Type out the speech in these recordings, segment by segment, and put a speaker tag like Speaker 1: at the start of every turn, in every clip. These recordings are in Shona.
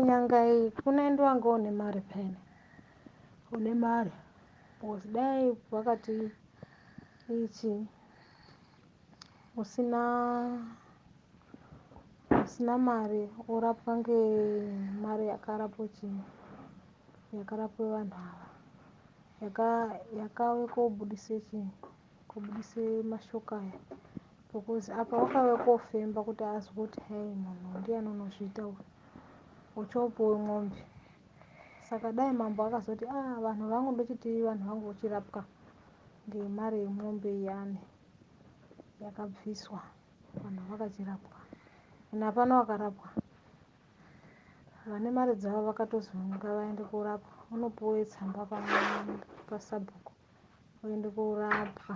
Speaker 1: Kunyanga iyi kunoendiwa ngeune mari peyani, une mari because dai vakati ichi usina usina mari worapwa ngemari yakarapwa chii yakarapwa vanhu ava yakauya kobudise chii kobudise mashoko aya because apa wakauya kofemba kuti azwe kuti hei munhu ndiyani unozviita uyu uchopuwe mwombe. Saka dai mambo akazoti ah vanhu vangu ndochiti vanhu vangu vochirapwa ngemari yemwombe iyani yakabviswa vanhu vakachirapwa ende hapana wakarapwa. Vane mari dzavo vakatozi ngavaende korapwa unopuwe tsamba pasabhuku oende korapwa.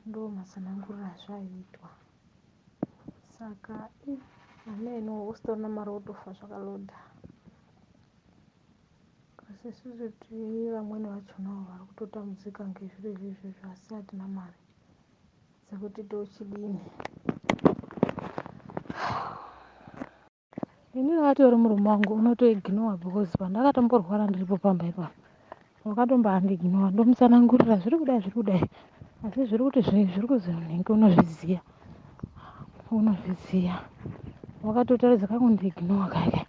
Speaker 1: Ndomatsananguriro azvaiitwa. Saka ii hameno usitorina mari wotofa zvakalodha. Kasi isusu tiri vamweni vachonawo vari kutotambudzika ngezviro izvozvo asi hatina mari dzekuti tochidini. Inini atori murume wangu unotoignowa because pandakatomborwara ndiripo pamba ipapo wakatombaandiignowa ndomutsanangurira zviri kudai zviri kudai asi zviri kuti zviri kuzi nhingi unozviziya unozviziya wakatotaridza kakundiignowa kake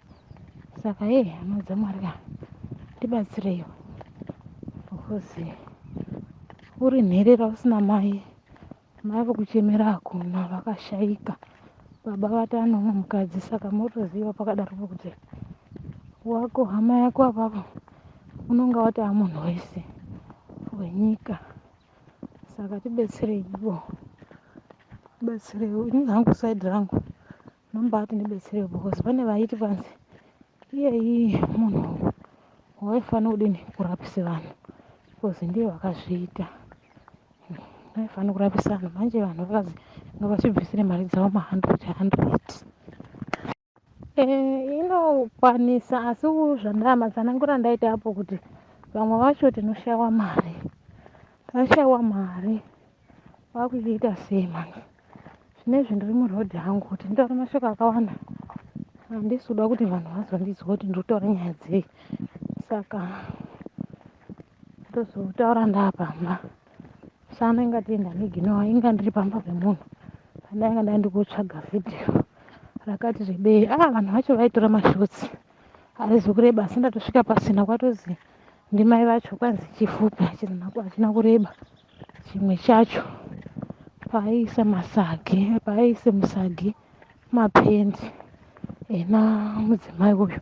Speaker 1: saka hei hama dzamwari ka ndibatsireiwo because uri nherera usina mai Mai vokuchemera hakuna vakashaika baba vatano umwe mukadzi saka motoziva pakadaropo kuti wako hama yako apapo unonga wati amunhu wese wenyika saka tibetsereiwo tibetsereiwo ini hangu side rangu ndombaati ndibetsereiwo because pane vaiti panzi iyeyi munhu waifanira kudini kurapisa vanhu because ndiye wakazviita Vaifanira kurapisa vanhu manje vanhu vakazi ngavachibvisire mari dzavo ma 100 100. Eh, inokwanisa asi zvandamatsanangura ndaita apo kuti vamwe vacho tinoshaiwa mari tashaiwa mari vakuchiita sei manje zvinezvi ndiri muroad hangu kuti nditaure mashoko akawanda handisi kuda kuti vanhu vazondinzwa kuti ndiri kutaura nyaya dzei saka Ndozotaura ndapamba. Sana ingati ndaniginowa inga ndiri pamba pemunhu. Pandainga ndandikutsvaga video rakati rebei. Ah vanhu vacho vaitora mashots. Harizi kureba asi ndatosvika pasina kwatozi ndimai vacho kwanzi chifupi hachina kureba chimwe chacho paaiisa masagi paaiise musagi mapendi ena mudzimai uyu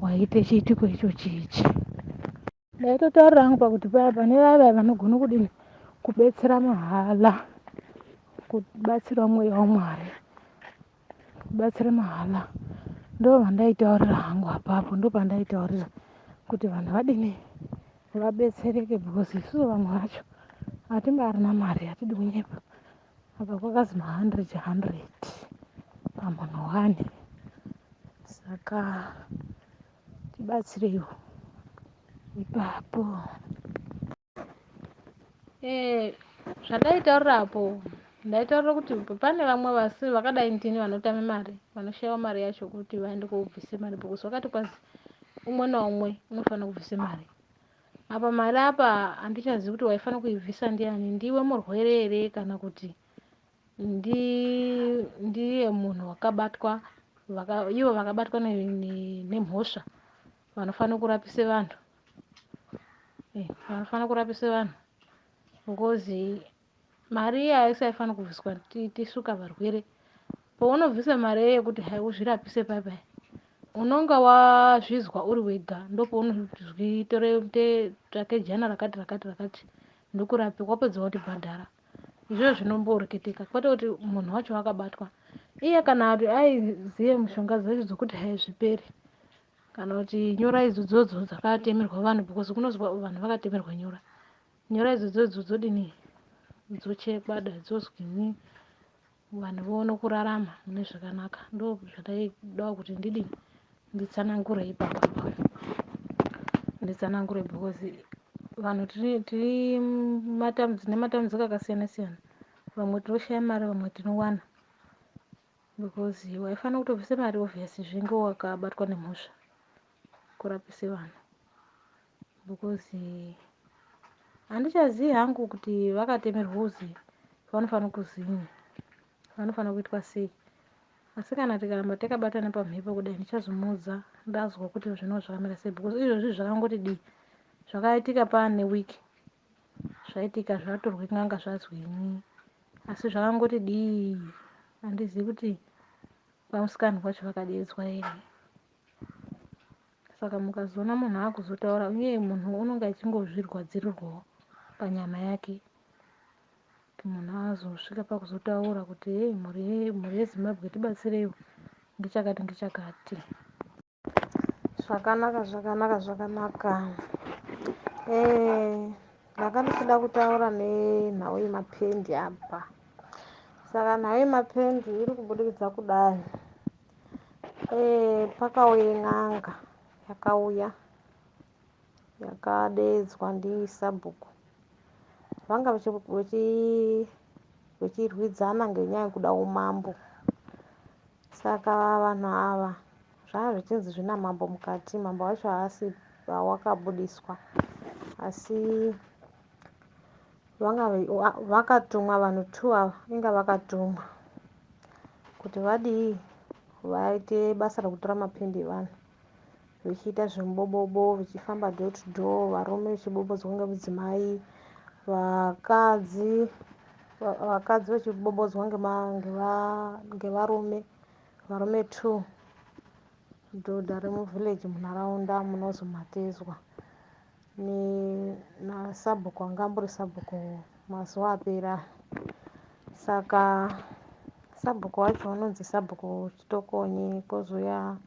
Speaker 1: waite chiitiko ichochi ichi Ndaitotaurira hangu pakuti paya pane vaya vaya vanogona kudini kubetsera mahala kubatsira mweya waMwari kubatsira mahala ndo vandaitaurira hangu apapo ndo pandaitaurira kuti vanhu vadini vabetsereke because isusu vamwe vacho hatimbarina mari hatidi kunyepa apa kwakazi ma 100 100 pamunhu one saka tibatsireiwo ipapo. Eh, zvandaitaurira apo ndaitaurira kuti pane vamwe vasi vakadai ndini vanotame mari vanoshaiwa mari yacho kuti vaende kobvise mari because vakati kwazi umwe naumwe unofanira kubvise mari apa mari apa handichazivi kuti waifanira kuibvisa ndiani ndiwe murwere here kana kuti ndi ndiye munhu wakabatwa vaka, ivo vakabatwa nemhosva ne, ne vanofanira kurapise vanhu eh, vanofanira kurapise vanhu because mari iya haisaifanira kubviswa tisuka varwere paunobvisa mari iye yekuti hai uzvirapise paipai unonga wazvizwa uri wega ndopaunozvitore tsvake jana rakati rakati rakati ndokurape wapedza wotibhadhara Izvozvo zvinomboreketeka kwete kuti munhu wacho akabatwa iye kana kuti aizive mishonga dzacho dzokuti hai zvipere kana kuti nyora idzodzodzo dzakatemerwa vanhu because kunozwa vanhu vakatemerwa nyora nyora idzodzodzo dzodini dzochekwa da dzozwini vanhu voone kurarama mune zvakanaka ndo zvandaidawo kuti ndidini nditsanangure ipapo apa nditsanangure because vanhu tiri tiri nematambudziko akasiyana siyana vamwe tinoshaya mari vamwe tinowana. Because waifanira kutobvisa mari obvious zvinge wakabatwa nemhosva kurapise vanhu. Because handichazivi hangu kuti vakatemerwa kuzi vanofanira kuzini, vanofanira kuitwa sei. Asi kana tikaramba takabatana pamhepo kudai ndichazomuudza ndazwa kuti zvinhu zvakamira sei because izvozvi zvakangoti dii zvakaitika paane week zvaitika zvatorwe n'anga zvazwini asi zvakangoti dii handizivi kuti kwamusikana kwacho vakadeedzwa here. Saka mukazoona munhu akuzotaura uye munhu unonge achingozvirwadzirirwawo panyama yake kuti munhu azosvika pakuzotaura kuti hei mhuri yeZimbabwe tibatsireiwo ngechakati ngechakati. Zvakanaka zvakanaka zvakanaka. Ndanga ndichida kutaura nenhau yemapendi apa. Saka nhau yemapendi iri kubudikidza kudai. Pakauye n'anga yakauya yakadeedzwa ndisabhuku. Vanga vechirwidzana ngenyaya yekuda umambo. Saka vanhu ava zvanga zvichinzi zvina mambo mukati, mambo wacho haasi wakabudiswa asi vanga vakatumwa vanhu two ava inga vakatumwa kuti vadii vaite basa rekutora mapendi evanhu vechiita zvemubobobo vechifamba door to door varume vechibobodzwa ngemudzimai vakadzi vakadzi vechibobodzwa ngevarume varume two dhodha remuvillage munharaunda munozomatezwa nasabhuku anga ambori sabhuku mazuva apera. Saka sabhuku wacho unonzi sabhuku Chitokonyi, kwozouya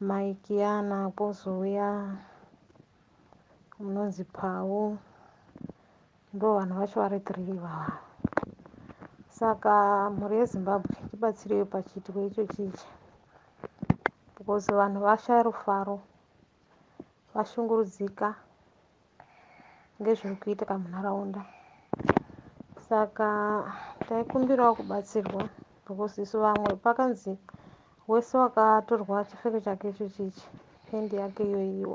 Speaker 1: mai Kiyana, kwozouya unonzi Pau. Ndo vanhu vacho vari three ivava. Saka mhuri yeZimbabwe tibatsireiwo pachiitiko ichochi ichi because vanhu vashaya rufaro, vashungurudzika ngezviri kuitika munharaunda. Saka taikumbirawo kubatsirwa because isu vamwe pakanzi wese wakatorwa chipfeko chake ichochi ichi pendi yake iyoyi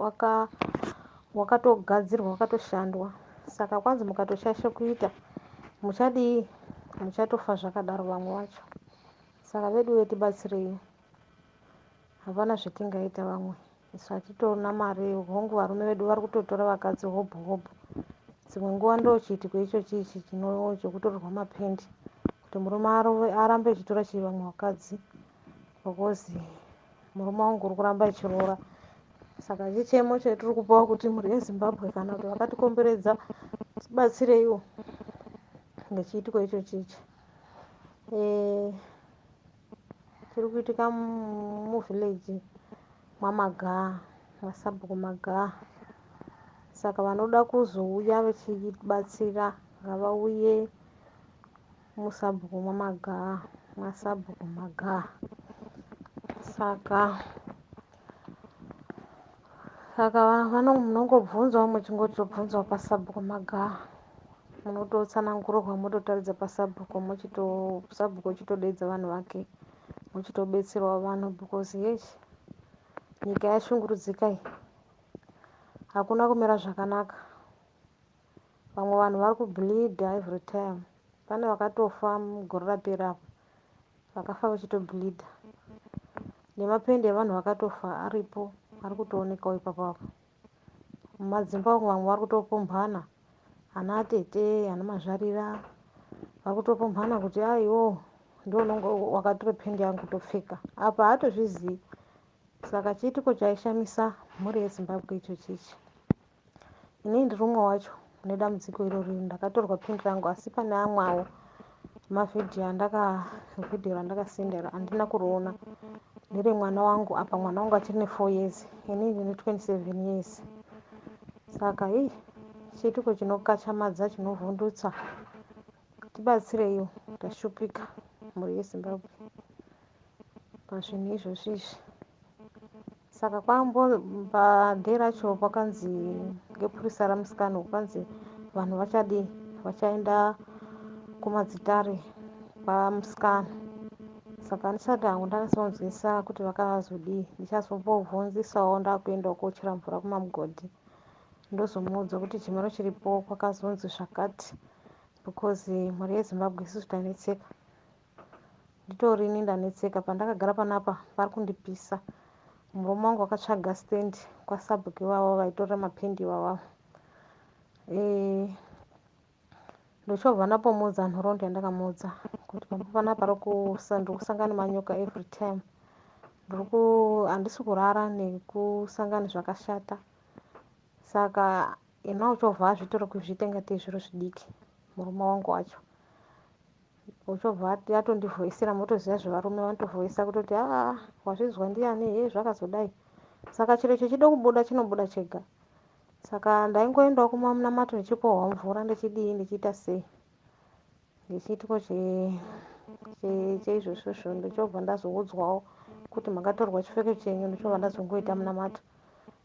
Speaker 1: wakatogadzirwa wakatoshandwa. Saka kwanzi mukatoshaisha kuita muchadii muchatofa zvakadaro vamwe vacho. Saka veduwe tibatsirei, hapana zvetingaita vamwe isu hatitorina mari. Hongu varume vedu vari kutotora vakadzi hobho hobho. Dzimwe nguva ndo chiitiko ichochi ichi chekutorerwa mapendi kuti murume arambe achitora chii vamwe vakadzi because murume wangu uri kuramba achiroora. Saka chichemo chetiri kupawo kuti mhuri yeZimbabwe kana kuti vakatikomberedza tibatsireiwo ngechiitiko ichochi ichi. Chiri kuitika muvillage mwaMagaa, mwasabhuku Magaa. Saka vanoda kuzouya vechibatsira ngavauye musabhuku mwaMagaa, mwasabhuku Magaa. Saka munongobvunzawo muchingotobvunzawo pasabhuku Magaa, munototsanangurirwa mototaridza pasabhuku, sabhuku ochitodeedza vanhu vake muchitobetserwa vanhu because yechi nyika yashungurudzika iyi, hakuna kumira zvakanaka. Vamwe vanhu vari kubleedha every time. Pane vakatofa mugore rapera apo vakafa vachitobleedha nemapendi evanhu vakatofa aripo ari kutoonekawo ipapo apo. Mumadzimba umu vamwe vari kutopumhana, ana atete ana mazvarira vari kutopumhana kuti aiwo ndiwo unonge wakatora pendi yangu topfeka, apa haatozvizii. Saka chiitiko chaishamisa mhuri yeZimbabwe ichochi ichi. Inini ndiri umwe wacho une dambudziko irori, ndakatorwa pendi rangu asi pane amwe awo mavhidhiyo vhidhiyo randakasenda handina kuriona ndere mwana wangu. Apa mwana wangu achiri ne4 years, inini ndine 27 years. Saka hii chiitiko chinokachamadza chinovhundutsa, tibatsireiwo tashupika mhuri yeZimbabwe pazvinhu izvozvi izvi. Saka padhei racho pakanzi ngepurisa ramusikana kwanzi vanhu vachadii vachaenda kumadzitare kwamusikana. Saka handisati hangu ndanyatsokunzwisisa kuti vakazodii. Ndichazombobvunzisawo ndakuendawo kochera mvura kumamugodhi. Ndozomuudza kuti chimiro chiripo kwakazonzi zvakati because mhuri yeZimbabwe isusu tanetseka. Nditorini ndanetseka pandakagara panapa pari kundipisa. Murume wangu wakatsvaga stand kwasabhuku ivavo vaitorera mapendi ivavavo. Ndochobva ndapomuudza nhoroondo yandakamuudza kuti pamba panapa ndiri kusangana nemanyoka every time. Handisi kurara nekusangana nezvakashata. Saka ena uchobva azvitora kuzviita ingatei zviro zvidiki murume wangu wacho. Uchobva atondivhoisira motoziva zvevarume vanotovhoisa kutoti aa wazvizwa ndiani hee zvakazodai. Saka chiro chichida kubuda chinobuda chega. Saka ndaingoendawo kumamunamato ndichipohwa mvura ndichidii ndichiita sei. Ngechiitiko cheizvozvozvo ndichobva ndazoudzwawo kuti makatorwa chipfeko chenyu ndichobva ndazongoita munamato.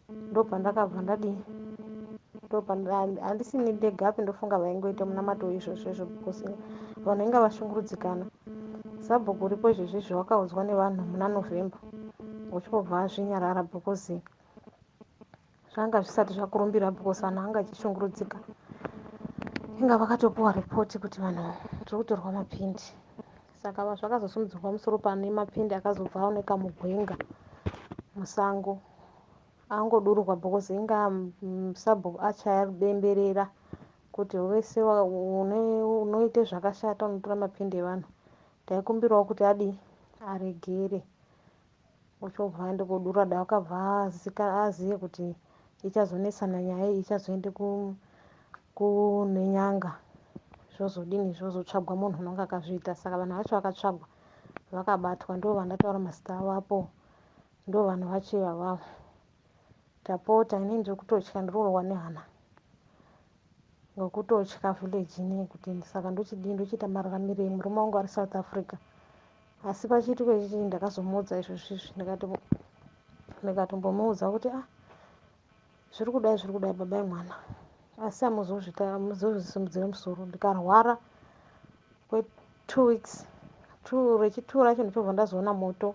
Speaker 1: Ndopandakabva ndadii handisini ndegapi ndofunga vaingoita munamato weizvozvo izvo because vanhu inga vashungurudzikana. Sabhuku uripo izvezvi izvi wakaudzwa nevanhu muna November uchibva azvinyarara because zvanga zvisati zvakurumbira because vanhu vanga vachishungurudzika. Inga vakatopuwa ripoti kuti vanhu tiri kutorwa mapindi. Saka zvakazosimudzirwa musoro pane mapindi akazobva aoneka mugwenga musango. Angodururwa because inga sabhuku achaya bemberera kuti wese unoite zvakashata unotora mapindi evanhu. Taikumbirawo kuti adii aregere. Uchobva aende kodura da akabva aziye kuti ichazonetsana nyaya iyi ichazoende kune nyanga zvozodini zvozotsvagwa munhu unonga akazviita. Saka vanhu vacho vakatsvagwa vakabatwa ndo vandataura mazita avo apo ndo vanhu vacho ivavavo. Tapota inini ndiri kutotya ndiri kurohwa nehana ngekutotya village inei kuti saka ndochidii ndochiita mararamirei murume wangu ari South Africa. Asi pachiitiko ichichi ndakazomuudza izvozvi izvi ndikatombomuudza kuti ah zviri kudai zviri kudai baba emwana asi amuzozvisimudzira musoro. Ndikarwara kwe2 weeks rechi2 racho ndichobva ndazoona moto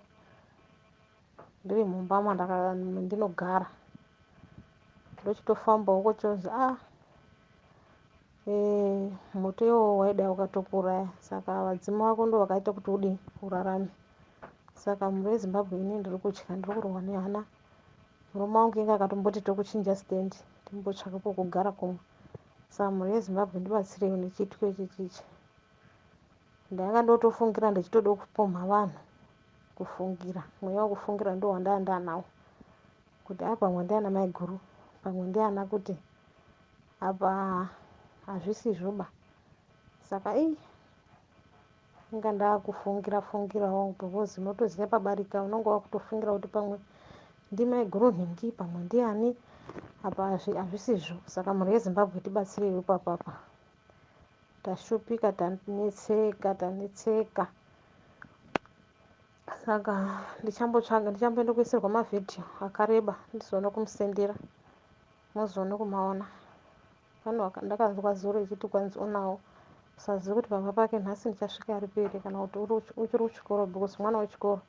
Speaker 1: ndiri mumba mandinogara. Ndochitofambawo kochonzi ah moto iwowo waidai ukatokuuraya saka vadzimu vako ndo vakaita kuti udii urarame. Saka mhuri yeZimbabwe inini ndiri kutya ndiri kurohwa nehana. Murume wangu inga akatomboti tokuchinja stand timbotsvaka pokugara kumwe. Saka mhuri yeZimbabwe ndibatsireiwo nechiitiko ichichi ichi. Ndanga ndotofungira ndichitoda kupomha vanhu kufungira mweya wekufungira ndo wandanga ndanawo kuti a pamwe ndiana maiguru pamwe ndiana kuti apa hazvisizvoba. Saka ii inga ndakufungira fungirawo because unotoziva pabarika unonga wakutofungira kuti pamwe ndimaiguru nhingi pamwe ndiani apa hazvisizvo. Saka mhuri yeZimbabwe tibatsireiwo ipapapa. Tashupika tanetseka tanetseka. Saka ndichambotsvaga ndichamboenda kuisirwa mavhidhiyo akareba ndizoona kumusendera muzoone kumaona. Pane ndakanzwa zuro ichiti kwanzi unawo usazive kuti pamba pake nhasi ndichasvika aripo here kana kuti uchiri kuchikoro because mwana wechikoro.